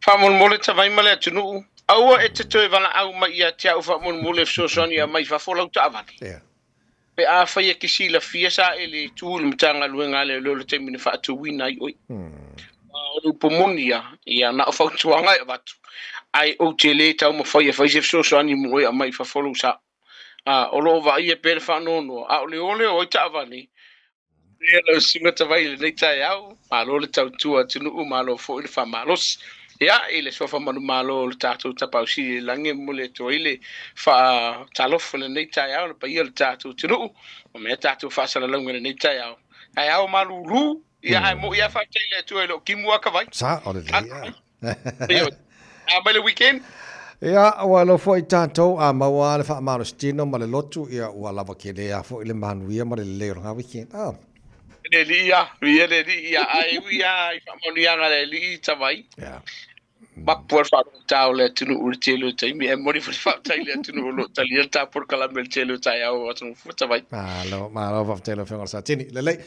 Faamolemole Tavai ma le atunuu, aua e te toe valaau mai ia te au faamolemole e fesoasoani e aumai i fafo lau taavale. Yeah. Pe afai e te silafia sa e le tu i le Matagaluega a Leoleo i le taimi na faatuina ai oe. O le upu moni ia, ia na o fautuaga e avatu, ae ou te le taumafai e fai se fesoasoani mo oe e aumai i fafo lou sa. O lo o vaaia pea le faanoanoa, a o le ole o ai taavale, Ia lau susuga Tavai i lenei taeao, malo le tautua atunuu, malo foi le faamalosi. Ia, i le suafa manumalo o le tatou Tapaau Sili i le Lagi e momoli atu ai le faatalofa i lenei taeao, le paia o le tatou atunuu, ma mea tatou faasalalauga i lenei taeao. Taeao malulu, ia ae mo'i lava faafetai i le Atua e le o timu lava ka vai. Sa, o lelei lava. A mai le weekend? Ia, ua iloa foi tatou a maua lava le faamalositino ma le lotu, ia ua lava tele lava foi le manuia ma le lelei o lena weekend. Ah. Le Alii ia, viia le Alii ia, ae ui lava i faamanuiaga a le Alii Tavai. Yeah. Mapu le faalogotā o le atunuu i le tele o taimi, ae momoli foi le faafetai i le atunuu o lo o talia le ta polokalame i le tele o taeao o atunuu fua Tavai. Malo, malo faafetai i lau Afioga i le Satini. Lelei.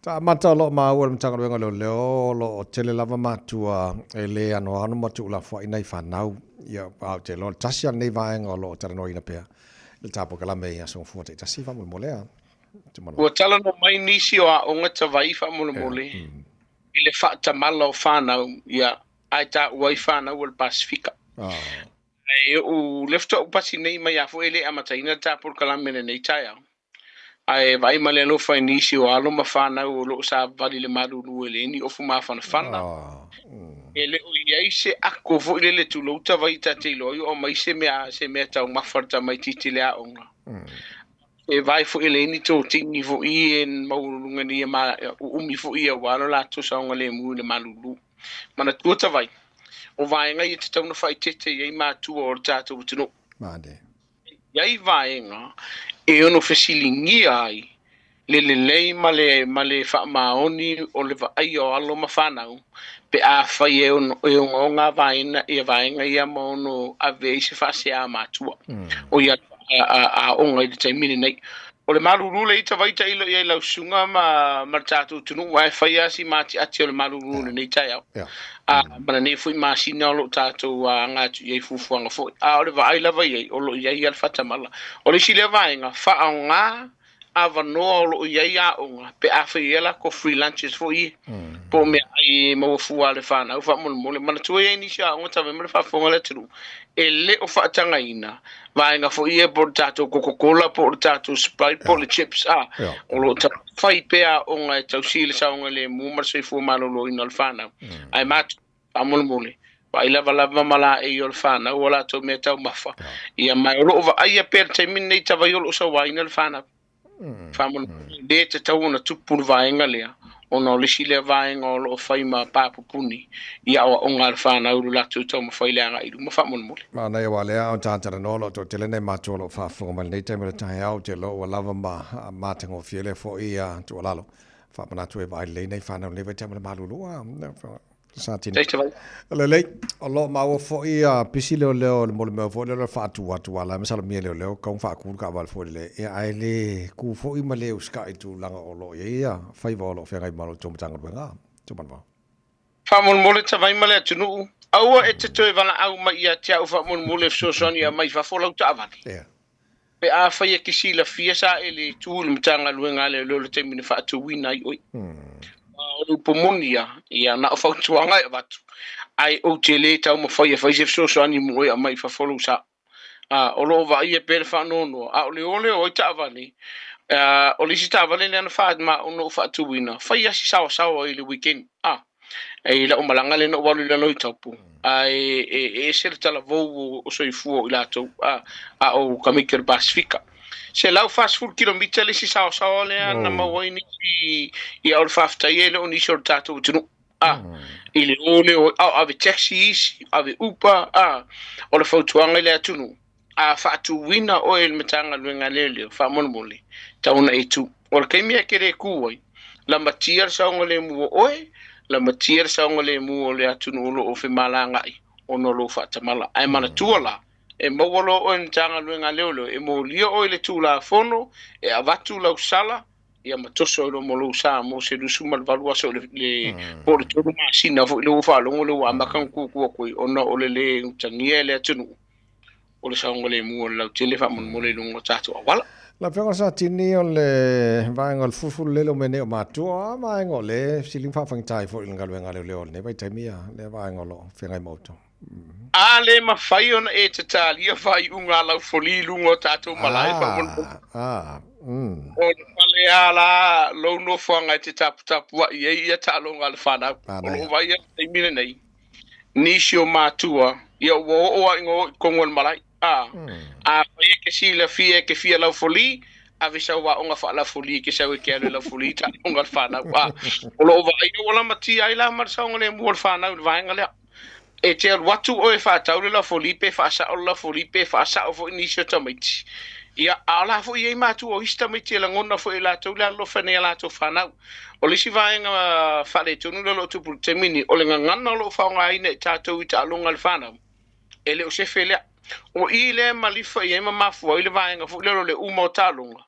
Ta amata o lo o maua i le Matagaluega o Leoleo, o lo o tele lava matua e le anoano ma tuulafoai nai fanau. Ia, a ou te iloa, o le tasi lava lenei vaega o lo o talanoaina pea i le ta polokalame i aso gafua taitasi faamolemole a. Ua talanoa mai nisi o aoga Tavai faamolemole i le faatamala o fanau, ia, ae taua ai fanau o le Pasefika. Ae ou lea faatoa ou pasi nei mai a foi e le amataina le ta polokalame i lenei taeao. Ae vaai ma le alofa i nisi o alo ma fanau o lo o savavali i le malulu e leai ni ofu mafanafana. E le o i ai se ako foi lele tulou Tavai ta te iloa ai o aumai se mea se mea taumafa le tamaitiiti i le aoga. E vaai foi e leai ni totini foi e maualuluga nei ia ma uumi foi ia aua lo latou saogalemu i le malulu. Manatua Tavai, o vaega ia e tatau ona faaeteete i ai matua o le tatou atunuu. Mane. I ai vaega e ono fesiligia ai le lelei ma le ma le faamaoni o le vaaia o alo ma fanau pe afai e ono e ogaoga vaega ia vaega ia ma ono ave ai se faasea a matua o ia aoga i le taimi lenei. O le malulu lea i Tavai tailo i ai lau susuga ma ma le tatou atunuu ae fai lava si matiati o le malulu i lenei taeao. A ma lenei foi masina o lo o tatou aga atu i ai fuafuaga foi. A o le vaai lava i ai, o lo o i ai lava le faatamala. O le isi lea vaega, faaaoga avanoa o lo o i ai aoga pe afai e i ai a latou free lunches foi ia, po o meaai e maua fua a le fanau faamolemole. Manatua e i ai nisi aoga tau ma le faafofoga a le atunuu e le o faatagaina vaega foi ia po o le tatou Coca-Cola po o le tatou Sprite po o le chips a o lo o taumafai pea aoga e tausi i le saogalemu ma le soifua maloloina o le fanau. Ae matou faamolemole, vaai lavalava ma laei o le fanau o latou mea taumafa, ia ma o lo o vaaia pea i le taimi lenei tavai o lo o sauaina le fanau. Faamolemole, e le tatau ona tupu le vaega lea, ona o le isi lea vaega o lo o fai ma pāpupuni i aoaoga a le fanau i lo latou taumafai i le agai i luma faamolemole. Manaia aua lea o tātalanoa o lo o toatele nai matua o lo o faafofoga mai lenei taimi o le taeao, ou te iloa ua lava ma matagofie lea foi tuualalo. Faamanatu e vaai lelei nai fanau i lenei vaitaimi o le malulu. Satini. Lelei, o lo o maua foi a pisi leoleo o le molimeo foi lea o le faatu atu aua la e masalomia e leoleo kau faatu le taavale foi lele ia ae le ku foi ma le usitai i le tulaga o lo o i ai ia faiva o lo o feagai ma lo outou Matagaluega. Tumanava. Faamolemole Tavai ma le atunuu, aua e te toe valaau mai ia te au faamolemole e fesoasoani e aumai i fafo lau taavale. Yeah. Pe afai e te silafia sa e le tu i le Matagaluega a Leoleo i le taimi na faatuina ai oe. O le upu moni ia, ia na o fautuaga e avatu, ae ou te le taumafai e fai se fesoasoani mo oe e aumai i fafo lou sa. O lo o vaaia pea le faanoanoa, a o le ole o ai taavale, o le isi taavale lea na na ou faatuina, fai asi saoasaoa i le weekend. I lau malaga lea na ou alu i lalo i Taupo, ae e ese le talavou o soifua o i latou, a o tamaiti o le Pasefika. 140 kilomita le isi saoasaoa lea na maua ai nisi, ia o le faafetai e le o nisi o le tatou atunuu, i le o lea o, a o ave taxi isi, ave Uber, o le fautuaga i le atunuu, a faatuina oe e le Matagaluega a Leoleo, faamolemole, tatau ona e tu. O le taimi e te le tu ai, lamatia le saogalemu o oe, lamatia le saogalemu o le atunuu o lo o femalagaai ona o lou faatamala. Ae manatua la, e maua loa oe e le Matagaluega a Leoleo, e molia oe i le Tulafono, e avatu lau sala, Ia ma toso ai loa ma lou sa mo se 28 aso i le po o le 3 masina foi lea ua faalogo lea ua amata ona tutu atu ai ona o le lē utagia e le atunuu o le saogalemu o le lautele faamolemole i luga o tatou auala. Lau Afioga Satini, o le vaega o le fulufulu lele o mea nei o matua, a vaega o le sili ma faafaigata ai foi i le galuega a leoleo o lenei vaitaimi ia lea vaega o lo o feagai ma outou. A le mafai ona e tatalia faaiuga a laufoli i luga o tatou malae faamolemole. O le fale a la lou nofoaga e te taputapuai ai ia taaloga a le fanau. O loo vaai i le taimi lenei nisi o matua ia ua oo lava ina o i totonu o le malae. A afai e te silafia e te fia laufoli, ave sau aoga faalafoli e te sau e te alu e laufoli taaloga a le fanau. A o loo vaaia ua lamatia ai la ma le saogalemu o le fanau i le vaega lea. E te alu atu oe e faatau le lafoli pe faasao le lafoli pe faasao foi nisi o tamaiti. Ia, a o la foi e i ai matua o isi tamaiti e lagona foi e latou le alolofa nei a latou fanau. O le isi vaega faaletonu lea o lo o tupu i le taimi lenei, o le gagana o lo o faaaogaina e tatou i taaloga a le fanau, e le o sefe lea. O i lea e malifa i ai ma mafua ai le vaega foi lea o le uma o taaloga,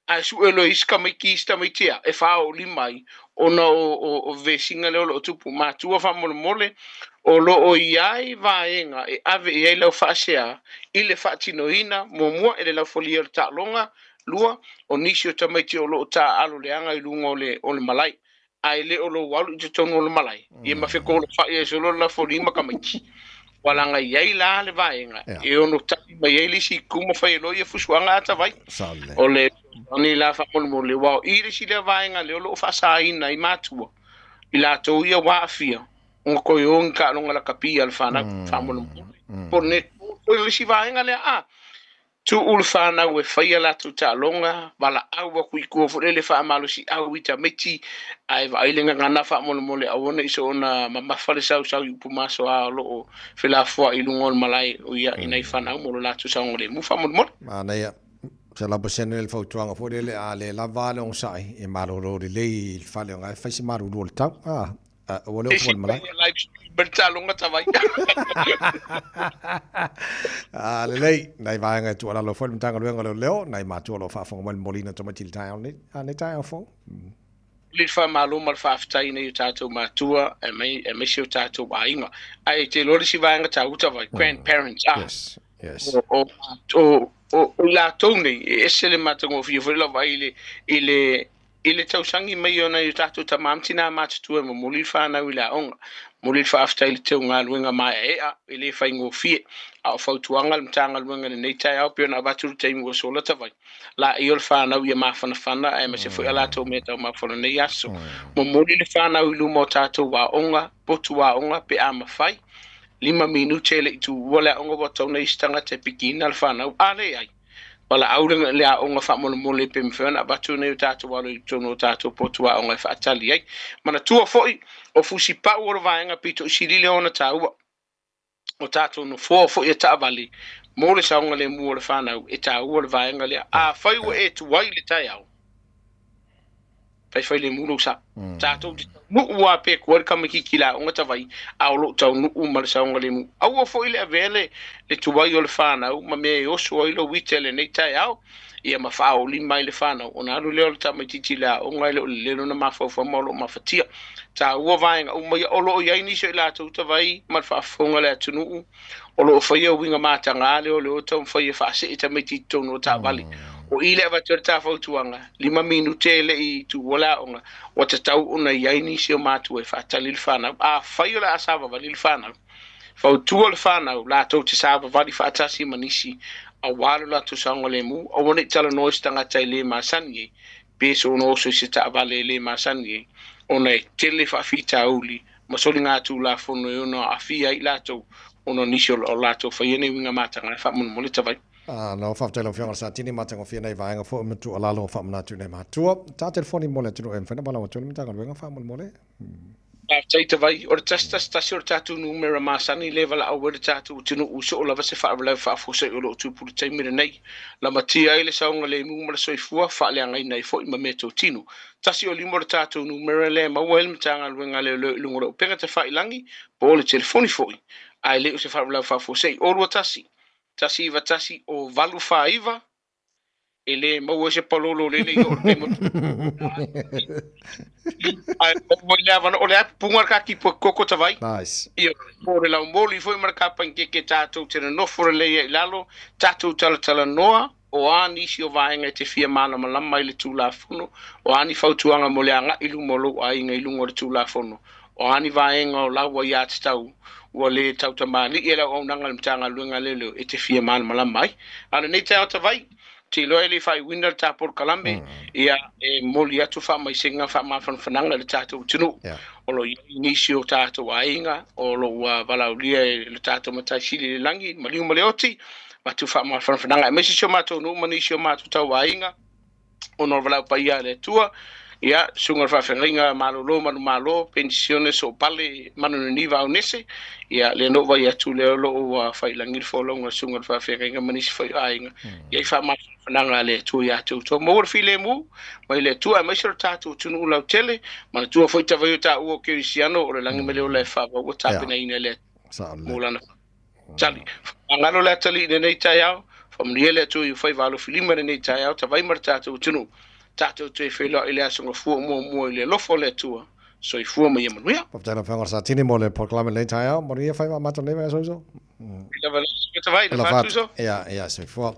ae sue loa e isi tamaiti isi tamaiti a e faaoolima ai ona o vesiga lea o lo o tupu. Matua faamolemole, o lo o i ai vaega e ave i ai lau faasea i le faatinoina, muamua, e le laufolia o le taaloga, lua, o nisi o tamaiti o lo o taaalo leaga i luga o le malae, ae le o lou alu i totonu o le malae, ia ma fekolofai ai solo le lafoli ma tamaiti. Ua laga i ai la le vaega e ono tali mai ai le isi itu ma fai ai loa ia fusuaga ata vai. O le ni la faamolemole, ua o i le isi lea vaega lea o lo o faasaina ai matua i latou ia ua aafia ona toe o ni taaloga lakapi a le fanau faamolemole. Po o le po o le isi vaega lea a Tuu le fanau e fai a latou taaloga, valaau atu i tua foi lele faamalosiau i tamaiti, ae vaai le gagana faamolemole aua ne i soona mamafa le sausau i upu masoa o lo o felafoai i luga o le malae o ia i nai fanau mo lo latou saogalemu faamolemole. Manaia. 100% le fautuaga foi lele, a le lava le onosai, e malolo lelei i le fale ona e fai se malulu o le tau. Ua le ofu o le malae. Live stream ma le taaloga tavai. Ah, lelei, nai vaega e tuualalo foi le Matagaluega o Leoleo, nai matua o lo o faafofoga mai le momoliina o tamaiti i le taeao nei, a nei taeao fou. Le faamalo ma le faafetai nei o tatou matua aemaise o tatou aiga. Ae te iloa le isi vaega taua tavai, grandparents, ah. Yes, yes. O i latou nei, e ese le matagofie foi lau vaai i le, i le, I le tausagi mai o nai o tatou tama ma tinā matutua e momoli le whānau i le aoga. Momoli le faafetai i le teugaluega maeaea, e le faigofie. A o fautuaga a le Matagaluega i lenei taeao pei ona avatu le taimi ua sola tavai. Laia o le whānau ia mafanafana aemaise foi a latou mea taumafa o lenei aso. Momoli le whānau i luma o tatou aoga, potu aoga pe a mafai. 5 minute e le i tuua le aoga ua tatau ona i ai se tagata e pikiina le whānau. A leai. Valaau le aoga faamolemole pe mafai ona avatu nei o tatou alo i totonu o tatou potu aoga e faatali ai. Manatua foi, o fusipau o le vaega pito i sili lea ona taua. O tatou nofoa foi e taavale mo le saogalemu o le fanau e taua le vaega lea. Afai ua e tuai i le taeao, Faifai lemu lou sa. Tatou te taunuu lava pe kua le tamaitiiti i le aoga tavai, a o lou taunuu ma le saogalemu. Aua foi le avea le tuai o le fanau ma mea e oso ai lou ita i lenei taeao, ia ma faaolima ai le fanau, ona alu lea o le tamaitiiti i le aoga e le o lelei lona mafaufau ma o lo o mafatia. Taua vaega uma ia. O lo o i ai nisi o i latou tavai ma le faafofoga a le atunuu, o lo o faia uiga mataga lea o le o taumafai e faasee tamaiti i totonu o taavale. O i le avatu ai le ta fautuaga, 5 minute e le i tuua le aoga, ua tatau ona i ai nisi o matua e faatali le fanau. Afai o le a savavali le fanau, fautua le fanau latou te savavali faatasi ma nisi aua lo latou saogalemu, aua ne i talanoa i se tagata e le masani ai, pe soona oso i se taavale e le masani ai, ona e tele faafitauli ma soligatulafono e ono aafia ai i latou ona o nisi o latou faia nei uiga mataga faamolemole tavai. Nā, faafetai lau Afioga i le Satini, matagofie nei vaega foi ma tuualalo o faamanatu i nai matua. Ta telefoni mo le atunuu e mafai ona valaau atu ai le Matagaluega faamolemole. Faafetai Tavai. O le 111 o le tatou numera masani lea e valaau ai le tatou atunuu i soo lava se faalavelave faafuasei o lo o tupu i le taimi lenei. Lamatia ai le saogalemu ma le soifua, faaleagaina ai foi ma meatotino. 105 o le tatou numera lea e maua ai le Matagaluega a Leoleo i luga o le upega tafailagi po o le telefoni foi, ae le o se faalavelave faafuasei. 0 21 191 o 849 E le maua ai se palolo lele i oo i le taimi Ae maua i le avanoa, o le a pupuga le katipu e koko tavai. Nice. Ia, po o le laumoli foi ma le kapanikeke tatou te nonofo lelei ai i lalo, tatou talatalanoa, o a nisi o vaega e te fia malamalama i le Tulafono, o a ni fautuaga mo le agai i luma o lou aiga i luga o le Tulafono, o a ni vaega o lau aiatatau ua le tautamalii e le auaunaga a le Matagaluega a Leoleo e te fia malamalama ai. A o lenei taeao tavai, ou te iloa e le i faaiuina le ta polokalame, ia, e momoli atu faamaisega faamafanafanaga i le tatou atunuu. O lo o i ai nisi o tatou aiga o lo o ua valaaulia e le tatou Matai Sili i le lagi, maliu ma le oti, avatu faamafanafanaga aemaise si o matou nuu ma nisi o matou tauaiga ona o le valaau paia a le Atua. Ia, susuga i le faafeagaiga malolo manumalo, penisione soopale Manuniniva Aunese, ia, lea na ou vaai atu lea o lo o ua fai i lagi le folauga a le susuga i le faafeagaiga ma nisi foi o aiga. Ia i faamafanafanaga a le Atua ia te outou. Maua le filemu mai le Atua aemaise o le tatou atunuu lautele. Manatua foi tavai o taua o kerisiano o le lagi ma le ola e faavau ua tapenaina e le Atua mo lana tali. Faamagalo le atalii i lenei taeao, faamanuia le Atua i faiva alofilima i lenei taeao, tavai ma le tatou atunuu. Tatou toe feiloai i le aso Gafua muamua i le alofa o le Atua. Soifua ma ia manuia. Faafetai lau Afioga Satini mo le polokalame i lenei taeao. Manuia faiva matou nei vaiaso uso. Lava le tavai, le fatu uso. Ia, ia, soifua.